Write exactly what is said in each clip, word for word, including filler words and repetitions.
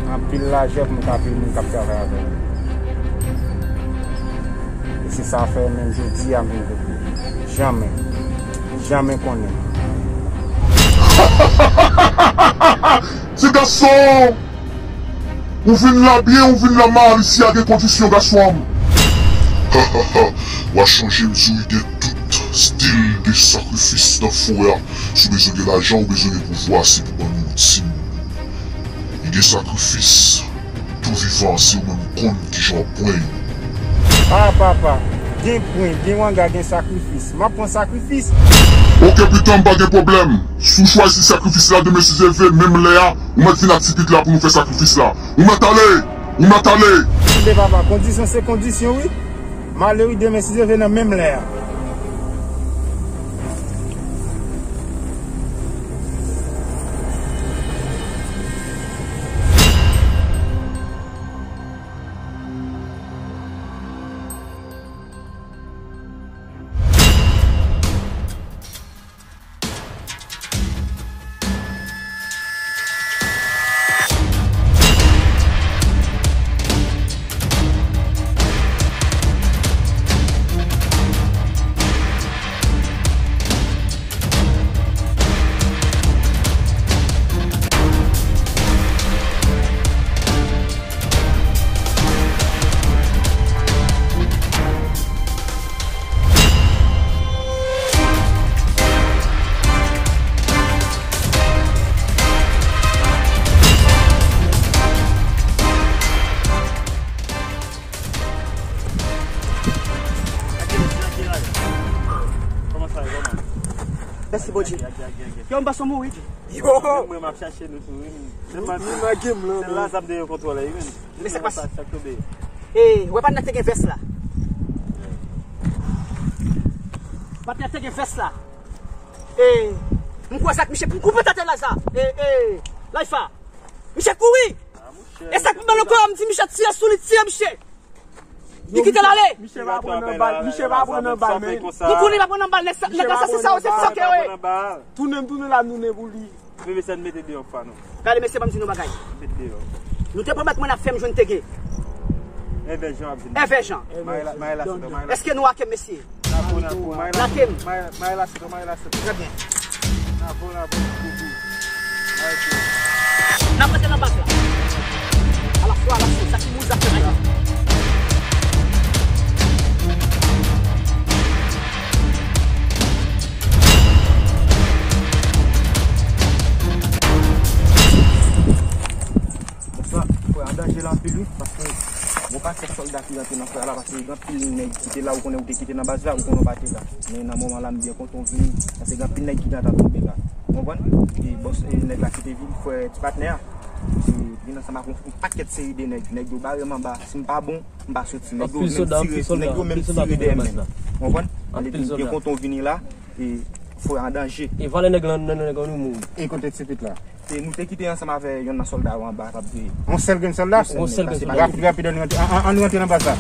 Anpil lajè pou m ka peye moun k ap travay avè m. E se sa fè menm jodi a m vin kote w. Janmen. Janmen konnen. Ti gason! Ou vin la byen, ou vin la mal, isi a gen kondisyon, gason an m. Wa chonje m di w gen tout stil de sakrifis nan forè a. Si w bezwen gen lajan, ou bezwen gen pouvwa, se pou ban nou timoun. Li gen sakrifis. Tou vivan, se ou menm ou konn kijan w ap pran yo. Ah, papa, gen pwen, gen wanga, gen sakrifis. M ap pran sakrifis. Ok, pitan, m pa gen pwoblèm. Si w chwazi sakrifis la, demen si Dye vle, menm lè a, ou mèt vin ak ti pit la pou nou fè sakrifis la. Ou mèt ale! Ou mèt ale! Tande, papa, kondisyon se kondisyon, wi. M ale wi, demen si Dye vle nan menm lè a. Kòman sa ye, kòman? Mèsi, Bondye. Yo, m pa son mouri. Yo! Mwen, mwen, m ap chache nou tou, wi. Sèlman, sèlman zam de yo kontwole, wi, men. Lese pase. Sa, sa k tonbe. E, wè patnè te gen vès la. Patnè te gen vès la. E, m kwaze ak misye, m koupe tèt Laza. E, e, Laifa. Misye kouri. E sa k pi mal ankò, m di misye tire sou li, tire misye. Li kite l ale. Misye pa pran nan bal, misye pa pran nan bal, men. Nou konnen li pa pran nan bal, nèg sa, nèg la sa se sa yo, se fòkè yo ye. Tounen m tounen la, m tounen pou li. Men mesye, n mete deyò pa nou. Gade mesye, ban m di nou bagay. Mete deyò. Nou te pwomèt mwen n ap fè m jwenn tege. Èvè Jan ap vin. Èvè Jan. May la, may la, may la. Èske nou ake m, mesye? N ap, n ap, may la. Lake m. May, may la, may la. Trè byen. N ap, n ap, n ap. N ap rete nan baz la. Alaswa, alaswa, sa ki moun sa fè la. Bonswa, frè, an danje la anpil wi, paske bon pakèt sòlda ki rantre nan frè la, paske gen anpil nèg ki te la, ou konnen ou te kite nan baz la, ou konnen ou pa te la. Men nan moman la, m byen kontan w vini, paske gen anpil nèg ki gentan tonbe la. Ou konprann? E bòs, e nèg la ki te vin, frè ti patnè a, se vin ansanm ak yon pakèt seri de nèg. Nèg yo bare m anba, si m pa bon, m pa soti. Nèg yo menm tire, nèg yo menm tire dèyè m menm. Ou konprann? Anpil sòlda. M byen kontan w vini la, e frè an danje. E valè nèg lan, nan nèg lan nou mouri. E kote ti pit la? E nou te kite ansanm avè yonn nan sòlda yo anba, k ap veye. Yon sèl grenn sòlda? Yon sèl grenn sòlda. Rapid, rapid, ann rantre, ann, ann rantre nan baz la.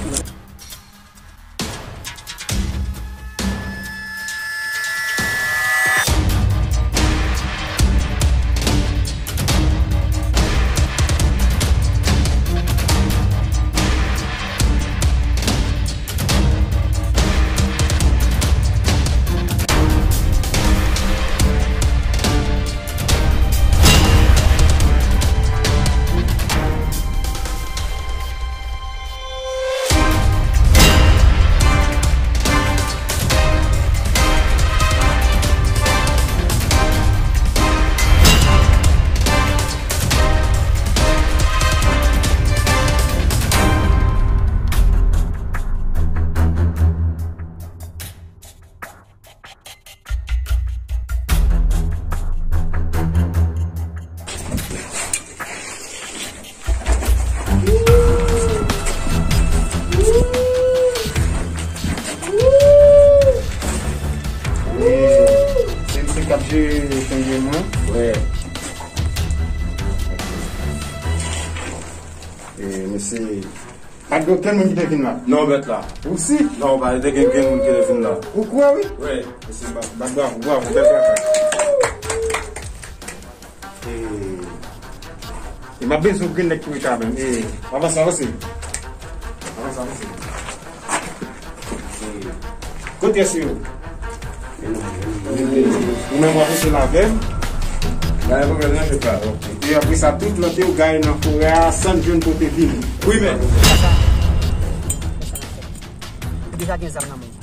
E, se misye k ap jere pengwen mwen. Wi. E, mesye, pa t gen okenn moun ki te vin la? Non, mèt la. Ou si? Non, pa te gen, gen moun ki te vin la. Ou kwè, wi? Wi. Mesye, ba, ba, bravo, bravo, bèl travay. E, M ap bezwen grenn nèg pou rete avè m. E, avanse, avanse. Avanse, avanse. E, kote rès yo? Ou menm w ap rete la avè m. Pa gen pwoblèm, non, chèf la. Ok. E apre sa, tout lòt yo gaye nan forè a san n jwenn kote vini. Wi, men. Ou deja gen zam nan men w.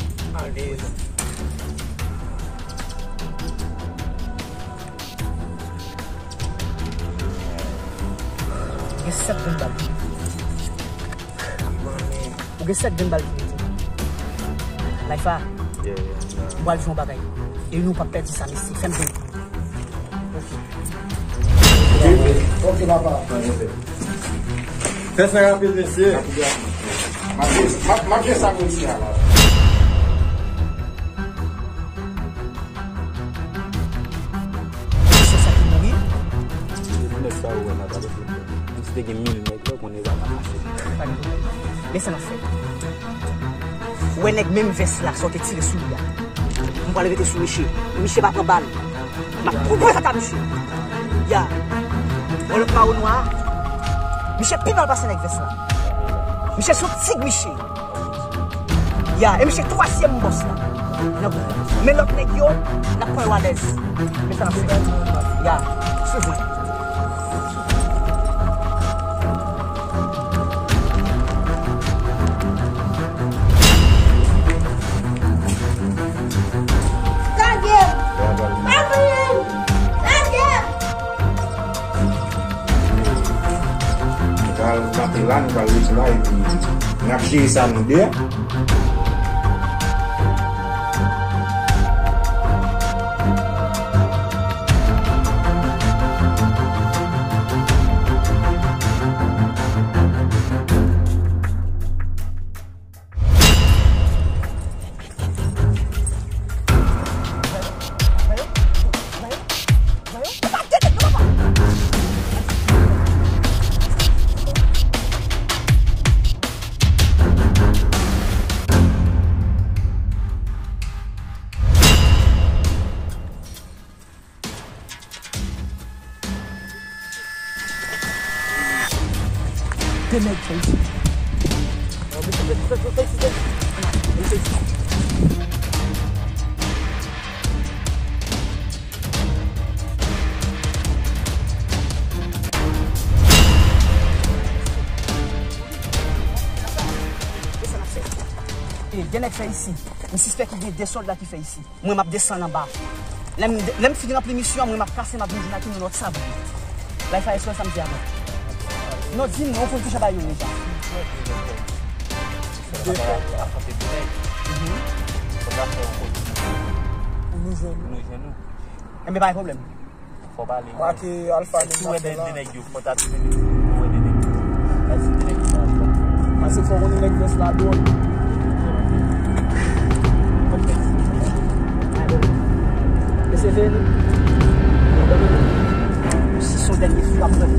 Alèz. Ou gen sèt grenn bal ki rete. Ou gen sèt grenn bal ki rete. Layfa, m pral di w yon bagay. E nou p ap pèdi sa, mesye. Fè m jwenn. Ok. Ok, papa. Fè sa rapid, mesye. M ap, m ap, m ap jwe sa konn sa la. Se sa ki mouri. Se nèg sa ou wè la, pa de pwoblèm. Menm si te gen mil nèg la, konnen sa pa mache. Pa de pwoblèm. Men sa n ap fè. Ou wè nèg menm vès la, sa w te tire sou li a. M pral rete sou misye. Misye pa pran bal. M ap koupe tèt a misye. Ya. Wè lòt mawon nwa a? Misye pi mal pase nèg vès la. Misye se yon tig, misye. Ya, e misye twazyèm bòs la nan gwoup la. Men lòt nèg yo, n ap pran yo alèz. Men sa n ap fè. Ya, swiv mwen. Lage m! Pa touye m! Lage m! Nou pral kanpe la, nou pral rete la, epi n ap jere sa nou de a. De nèg fè isit. E, de nèg fè isit. M sispèk gen de sòlda ki fè isit. Mwen, m ap desann anba. Lè m, lè m fin ranpli misyon an, mwen, m ap kase, m ap vin jwenn ak yon lòt sabri. Layfa, èske w wè sa m di a mwen? Non, di m non, ou konn kijan bagay yo ye deja. Pou nou jwenn nou. Enben, pa gen pwoblèm. Fò pale. Brake Alfa menm. Si w wè de nèg yo, fò ta tounen de nèg yo, ou wè de nèg yo. Pase fò konnen nèg vès la dwòl. Mesye vini. Si son dènye fwa m pran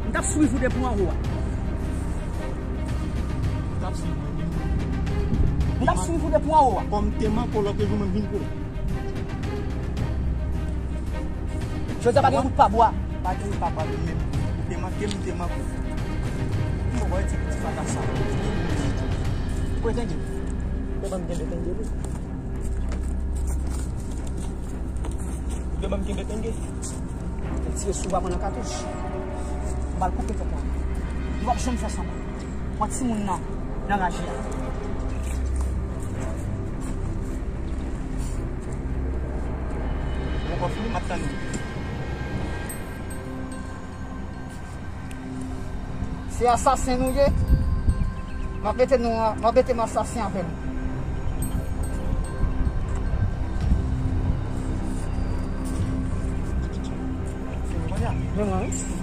M t ap swiv ou depi anwo a. M t ap swiv ou depi anwo a. Kòm te manke w lòt jou, mwen vin konnen. Jodi a pa gen wout pa bwa. Pa gen wout pa bwa menm. Ou te manke m, m te manke w. Fò w wè ti, ti pata sa. Ou etenge? Ou te ban m kenbe tenge tou. Ou te ban m kenbe tenge? Ou tire sou w a pran nan katouch. M pral koupe tèt ou. Ou p ap janm fè sa. Pran timoun nan, nan raje a. Ou ankò fini, m ap tann ou. Se asasen nou ye. M ap mete nou, m ap mete m asasen avè nou. Men mwen, wi.